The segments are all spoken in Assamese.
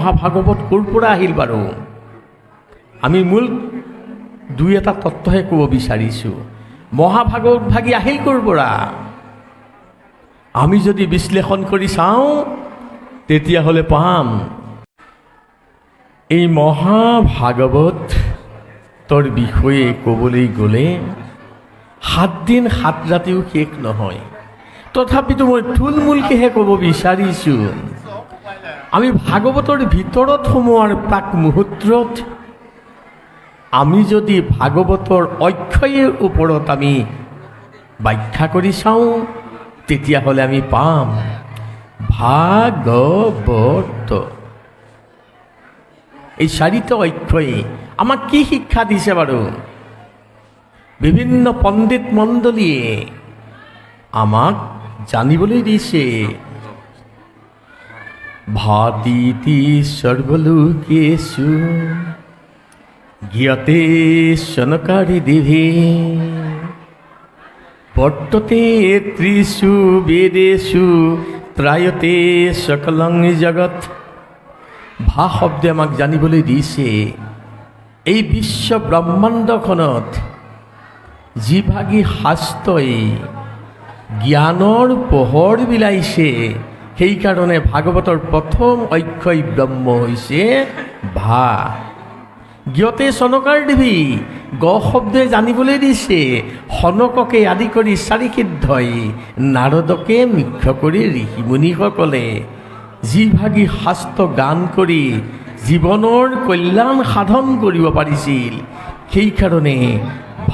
মহাভাগৱত ক'ৰ পৰা আহিল বাৰু? আমি মূল দুই এটা তত্ত্বহে ক'ব বিচাৰিছোঁ। মহাভাগৱত ভাগি আহিল ক'ৰ পৰা? আমি যদি বিশ্লেষণ কৰি চাওঁ, তেতিয়াহ'লে পাম এই মহাভাগৱতৰ বিষয়ে ক'বলৈ গ'লে 7 দিন 7 ৰাতিও শেষ নহয়। তথাপিতো মই থুলমূলকেহে ক'ব বিচাৰিছোঁ। আমি ভাগৱতৰ ভিতৰত সোমোৱাৰ প্ৰাক মুহূৰ্তত আমি যদি ভাগৱতৰ অক্ষয়ৰ ওপৰত আমি ব্যাখ্যা কৰি চাওঁ, তেতিয়াহ'লে আমি পাম ভাগৱত এই চাৰিটা অক্ষয়ে আমাক কি শিক্ষা দিছে বাৰু? বিভিন্ন পণ্ডিত মণ্ডলীয়ে আমাক জানিবলৈ দিছে, ভাতীতি সৰ্বলোকেষু জ্ঞাতে সনকাদিভিঃ বৰ্ততে ত্ৰিষু বেদেষু ত্ৰায়তে সকলং জগত। ভা শব্দে আমাক জানিবলৈ দিছে, এই বিশ্ব ব্ৰহ্মাণ্ডখনত যিভাগী শাস্ত্ৰই জ্ঞানৰ পোহৰ বিলাইছে, সেইকাৰণে ভাগৱতৰ প্ৰথম অক্ষয় ব্ৰহ্ম হৈছে ভা। জ্ঞতে সনকাদিভিঃ, গ শব্দে জানিবলৈ দিছে, সনককে আদি কৰি চাৰিসিদ্ধই, নাৰদকে মুখ্য কৰি ঋষিমুনিসকলে যিভাগী শাস্ত্ৰ গান কৰি জীৱনৰ কল্যাণ সাধন কৰিব পাৰিছিল, সেইকাৰণে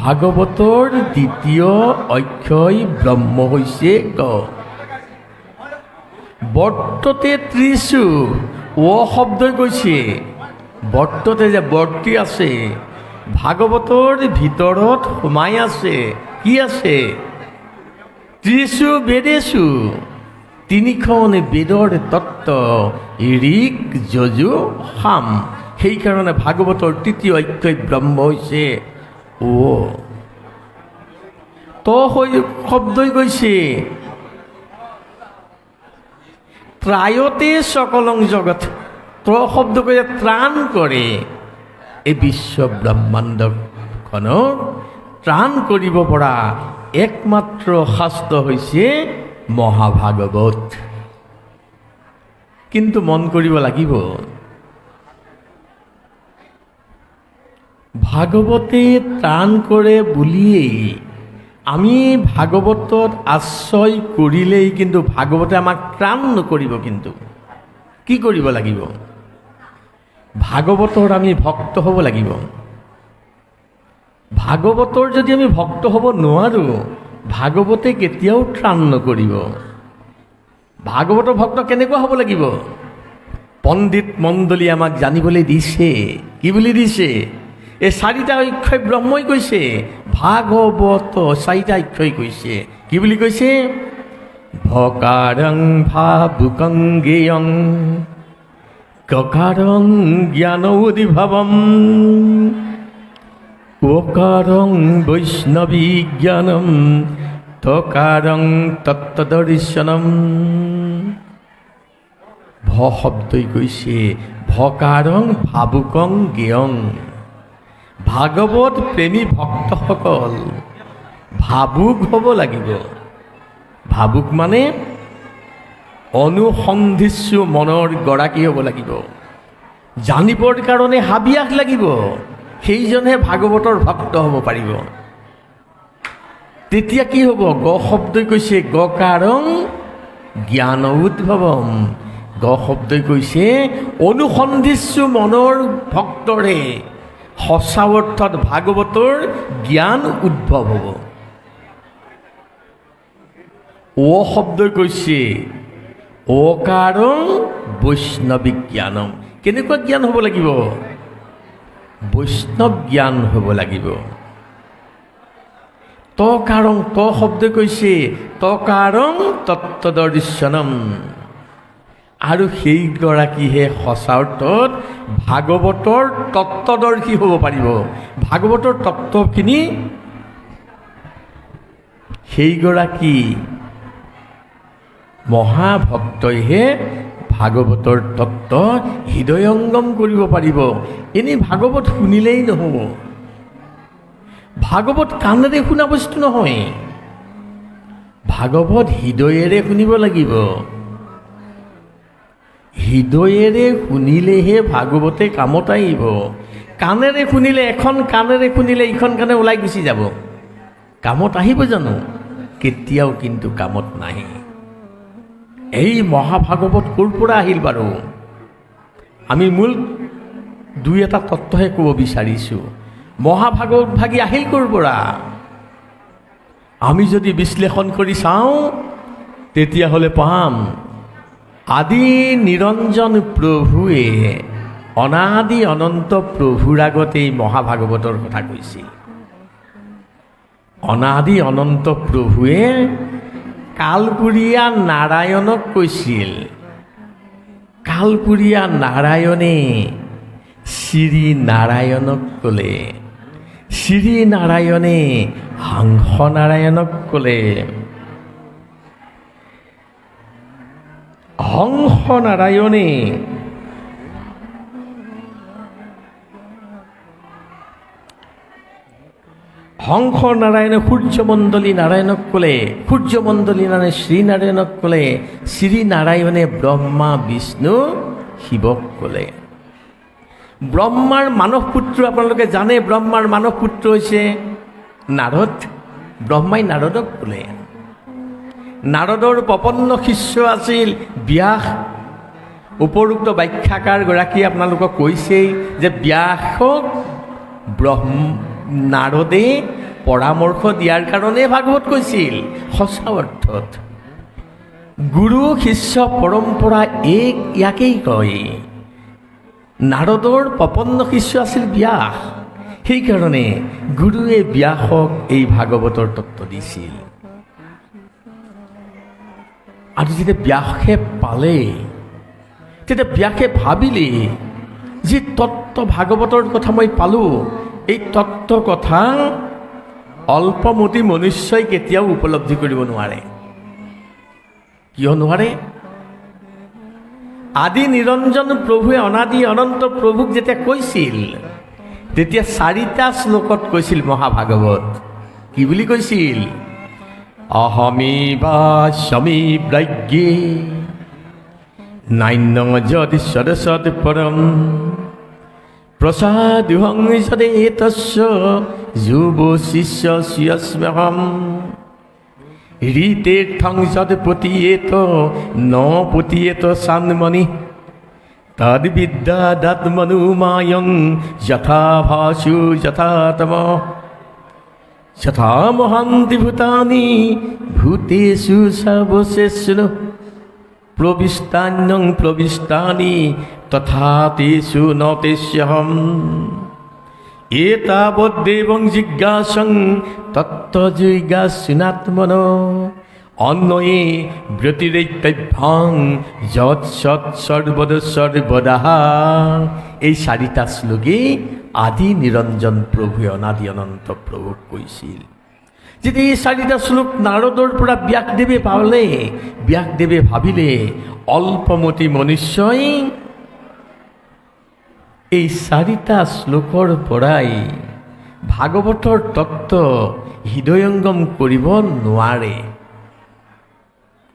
ভাগৱতৰ দ্বিতীয় অক্ষয় ব্ৰহ্ম হৈছে গ। বৰ্ততে ত্ৰিশু, অ শব্দই কৈছে বৰ্ততে যে বৰ্তি আছে, ভাগৱতৰ ভিতৰত সোমাই আছে। কি আছে? ত্ৰিশু বেদেশু, তিনিখন বেদৰ তত্ত্ব, ঋক, যজু, সাম। সেইকাৰণে ভাগৱতৰ তৃতীয় অক্ষয় ব্ৰহ্ম হৈছে অ। ত হৈ শব্দই কৈছে ত্ৰায়তে সকলং জগত। ত্ৰ শব্দ কৈছে ত্ৰাণ কৰে। এই বিশ্ব ব্ৰহ্মাণ্ডখনক ত্ৰাণ কৰিব পৰা একমাত্ৰ শাস্ত্ৰ হৈছে মহাভাগৱত। কিন্তু মন কৰিব লাগিব, ভাগৱতে ত্ৰাণ কৰে বুলিয়েই আমি ভাগৱতত আশ্ৰয় কৰিলেই কিন্তু ভাগৱতে আমাক ত্ৰাণ নকৰিব। কিন্তু কি কৰিব লাগিব? ভাগৱতৰ আমি ভক্ত হ'ব লাগিব। ভাগৱতৰ যদি আমি ভক্ত হ'ব নোৱাৰোঁ, ভাগৱতে কেতিয়াও ত্ৰাণ নকৰিব। ভাগৱতৰ ভক্ত কেনেকুৱা হ'ব লাগিব? পণ্ডিত মণ্ডলী আমাক জানিবলৈ দিছে। কি বুলি দিছে? এই চাৰিটা অক্ষয় ব্ৰহ্মই কৈছে, ভাগৱত চাৰিটা অক্ষয় কৈছে। কি বুলি কৈছে? ভকাৰং ভাবুকং জ্ঞেয়ং গকাৰং জ্ঞান উদ্ভৱম ওকাৰং বৈষ্ণৱী জ্ঞানম তকাৰং তত্ত্বদৰ্শনম। ভ শব্দই কৈছে ভকাৰং ভাবুকং জ্ঞেয়ং। ভাগৱত প্ৰেমী ভক্তসকল ভাবুক হ'ব লাগিব। ভাবুক মানে অনুসন্ধিৎসু মনৰ গৰাকী হ'ব লাগিব। জানিবৰ কাৰণে হাবিয়াস লাগিব। সেইজনহে ভাগৱতৰ ভক্ত হ'ব পাৰিব। তেতিয়া কি হ'ব? গ শব্দই কৈছে গকাৰং জ্ঞান উদ্ভৱম। গ শব্দই কৈছে অনুসন্ধিৎসু মনৰ ভক্তৰে সঁচা অৰ্থত ভাগৱতৰ জ্ঞান উদ্ভৱ হ'ব। অ শব্দই কৈছে অকাৰং বৈষ্ণৱী জ্ঞানম। কেনেকুৱা জ্ঞান হ'ব লাগিব? বৈষ্ণৱ জ্ঞান হ'ব লাগিব। তকাৰং, ত শব্দই কৈছে তকাৰং তত্ত্বদৰ্শনম। আৰু সেইগৰাকীহে সঁচা অৰ্থত ভাগৱতৰ তত্ত্বদৰ্শী হ'ব পাৰিব। ভাগৱতৰ তত্ত্বখিনি সেইগৰাকী মহাভক্তইহে ভাগৱতৰ তত্ত্বদৰ্শী হ'ব পাৰিব। ভাগৱতৰ তত্ত্ব হৃদয়ংগম কৰিব পাৰিব। এনেই ভাগৱত শুনিলেই নহ'ব। ভাগৱত কাণেৰে শুনা বস্তু নহয়, ভাগৱত হৃদয়েৰে শুনিব লাগিব। হৃদয়েৰে শুনিলেহে ভাগৱতে কামত আহিব। কাণেৰে শুনিলে, এখন কাণেৰে শুনিলে ইখন কাণে ওলাই গুচি যাব, কামত আহিব জানো? কেতিয়াও কিন্তু কামত নাহে। এই মহাভাগৱত ক'ৰ পৰা আহিল বাৰু? আমি মূল দুই এটা তত্ত্বহে ক'ব বিচাৰিছোঁ। মহাভাগৱত ভাগি আহিল ক'ৰ পৰা? আমি যদি বিশ্লেষণ কৰি চাওঁ তেতিয়াহ'লে পাম আদি নিৰঞ্জন প্ৰভুৱে অনাদি অনন্ত প্ৰভুৰ আগত এই মহাভাগৱতৰ কথা কৈছিল। অনাদি অনন্ত প্ৰভুৱে কালপুৰীয়া নাৰায়ণক কৈছিল। কালপুৰীয়া নাৰায়ণে শ্ৰী নাৰায়ণক ক'লে, শ্ৰী নাৰায়ণে হংস নাৰায়ণক ক'লে, হংস নাৰায়ণে হংস নাৰায়ণে সূৰ্যমণ্ডলী নাৰায়ণক ক'লে, সূৰ্যমণ্ডলী নাৰায়ণে শ্ৰীনাৰায়ণক ক'লে, শ্ৰীনাৰায়ণে ব্ৰহ্মা বিষ্ণু শিৱক ক'লে। ব্ৰহ্মাৰ মানস পুত্ৰ আপোনালোকে জানে, ব্ৰহ্মাৰ মানস পুত্ৰ হৈছে নাৰদ। ব্ৰহ্মাই নাৰদক ক'লে। নাৰদৰ প্ৰপন্ন শিষ্য আছিল ব্যাস। উপৰোক্ত ব্যাখ্যাকাৰগৰাকীয়ে আপোনালোকক কৈছেই যে ব্যাসক নাৰদে পৰামৰ্শ দিয়াৰ কাৰণে ভাগৱত কৈছিল। সঁচা অৰ্থত গুৰু শিষ্য পৰম্পৰা এক ইয়াকেই কয়। নাৰদৰ প্ৰপন্ন শিষ্য আছিল ব্যাস, সেইকাৰণে গুৰুৱে ব্যাসক এই ভাগৱতৰ তত্ত্ব দিছিল। আৰু যেতিয়া ব্যাসে পালে, তেতিয়া ব্যাসে ভাবিলে যি তত্ত্ব ভাগৱতৰ কথা মই পালোঁ, এই তত্ত্ব কথা অল্পমতি মনুষ্যই কেতিয়াও উপলব্ধি কৰিব নোৱাৰে। কিয় নোৱাৰে? আদি নিৰঞ্জন প্ৰভুৱে অনাদি অনন্ত প্ৰভুক যেতিয়া কৈছিল, তেতিয়া চাৰিটা শ্লোকত কৈছিল মহাভাগৱত। কি বুলি কৈছিল? অহমেবাস্মি ব্ৰাজ্ঞে নান্য যদ সদসৎ পৰম প্ৰসাদুহং যদেতস্য যুৱ শিষ্য স্যস্ম্যহম ৰীতেৰ্থং যদ পতীয়েত ন পতীয়েত সান্মণি তদ্বিদ্যাদাত্মনুমায়ং যথা ভাসু যথা তম যথা মহান্তি ভূতানি ভূতেষু সৰ্বশেষু প্ৰবিষ্টান্যং প্ৰবিষ্টানি তথা তেষু ন তেষ্যহম এতাবদ্দেৱং জিজ্ঞাসং তত্ত্বজিজ্ঞাসুনাত্মন অন্বয়ে ব্যতিৰেক্তভ্যাং যৎ সৎ সৰ্বদ সৰ্বদা। এই চাৰিটা শ্লোকেই আদি নিৰঞ্জন প্ৰভুৱে অনাদি অনন্ত প্ৰভুক কৈছিল। যেতিয়া এই চাৰিটা শ্লোক নাৰদৰ পৰা ব্যাসদেৱে পালে, ব্যাসদেৱে ভাবিলে অল্পমতি মনুষ্যই এই চাৰিটা শ্লোকৰ পৰাই ভাগৱতৰ তত্ত্ব হৃদয়ংগম কৰিব নোৱাৰে।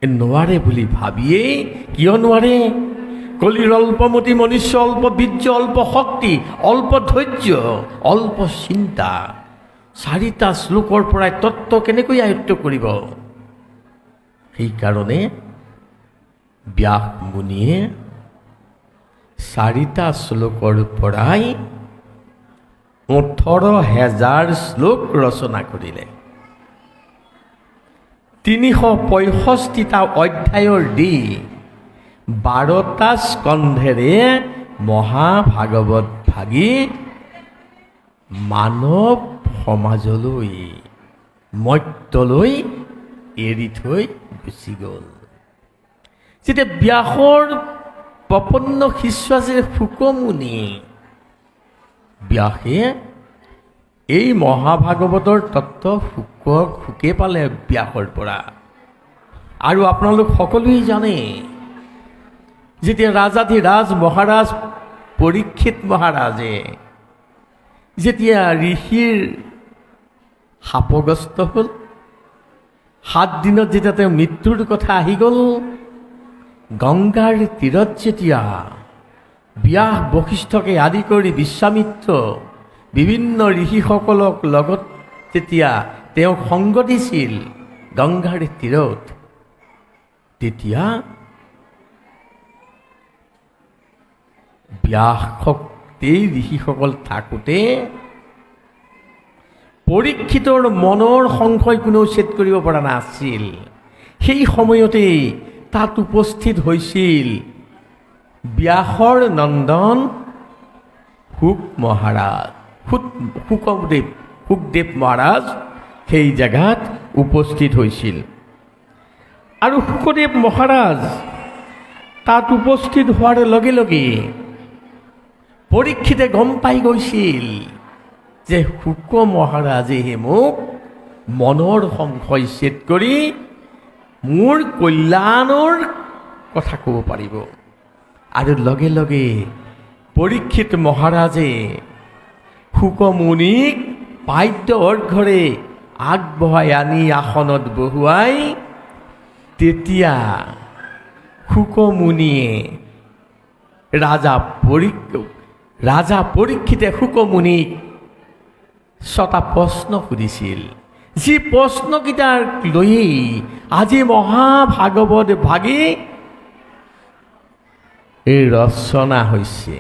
নোৱাৰে বুলি ভাবিয়েই, কিয় নোৱাৰে? কলিৰ অল্পমতি মনুষ্য অল্প বীৰ্য, অল্প শক্তি, অল্প ধৈৰ্য, অল্প চিন্তা, চাৰিটা শ্লোকৰ পৰাই তত্ত্ব কেনেকৈ আয়ত্ব কৰিব? সেইকাৰণে ব্যাস মুনিয়ে চাৰিটা শ্লোকৰ পৰাই 18,000 শ্লোক ৰচনা কৰিলে। 365টা অধ্যায়ৰ দি 12টা স্কন্ধেৰে মহাভাগৱত ভাগি মানৱ সমাজলৈ মৰ্ত্যলৈ এৰি থৈ গুচি গ'ল। যেতিয়া ব্যাসৰ প্ৰপন্ন শিষ্য আছিল শুকমুনি, ব্যাসে এই মহাভাগৱতৰ তত্ত্ব শুকে পালে ব্যাসৰ পৰা। আৰু আপোনালোক সকলোৱেই জানে যেতিয়া ৰাজাধিৰাজ মহাৰাজ পৰীক্ষিত মহাৰাজে যেতিয়া ঋষিৰ শাপগ্ৰস্ত হ'ল, 7 দিনত যেতিয়া তেওঁ মৃত্যুৰ কথা আহি গ'ল, গংগাৰ তীৰত যেতিয়া ব্যাস বশিষ্ঠকে আদি কৰি বিশ্বামিত্ৰ বিভিন্ন ঋষিসকলক লগত যেতিয়া তেওঁক সংগ দিছিল গংগাৰ তীৰত, তেতিয়া ব্যাসশক্তি ঋষিসকল থাকোঁতে পৰীক্ষিতৰ মনৰ সংশয় কোনেও ছেদ কৰিব পৰা নাছিল। সেই সময়তেই তাত উপস্থিত হৈছিল ব্যাসৰ নন্দন শুক মহাৰাজ, শুকদেৱ মহাৰাজ সেই জেগাত উপস্থিত হৈছিল। আৰু শুকদেৱ মহাৰাজ তাত উপস্থিত হোৱাৰ লগে লগে পৰীক্ষিতে গম পাই গৈছিল যে শুক মহাৰাজেহে মোক মনৰ সংশয় ছেদ কৰি মোৰ কল্যাণৰ কথা ক'ব পাৰিব। আৰু লগে লগে পৰীক্ষিত মহাৰাজে শুকমুনিক পাদ্য অৰ্ঘৰে আগবঢ়াই আনি আসনত বহুৱাই তেতিয়া শুকমুনিয়ে ৰাজা পৰীক্ষিতে শুকমুনিক 6টা প্ৰশ্ন সুধিছিল, যি প্ৰশ্নকেইটাক লৈয়েই আজি মহাভাগৱত ভাগি এই ৰচনা হৈছে।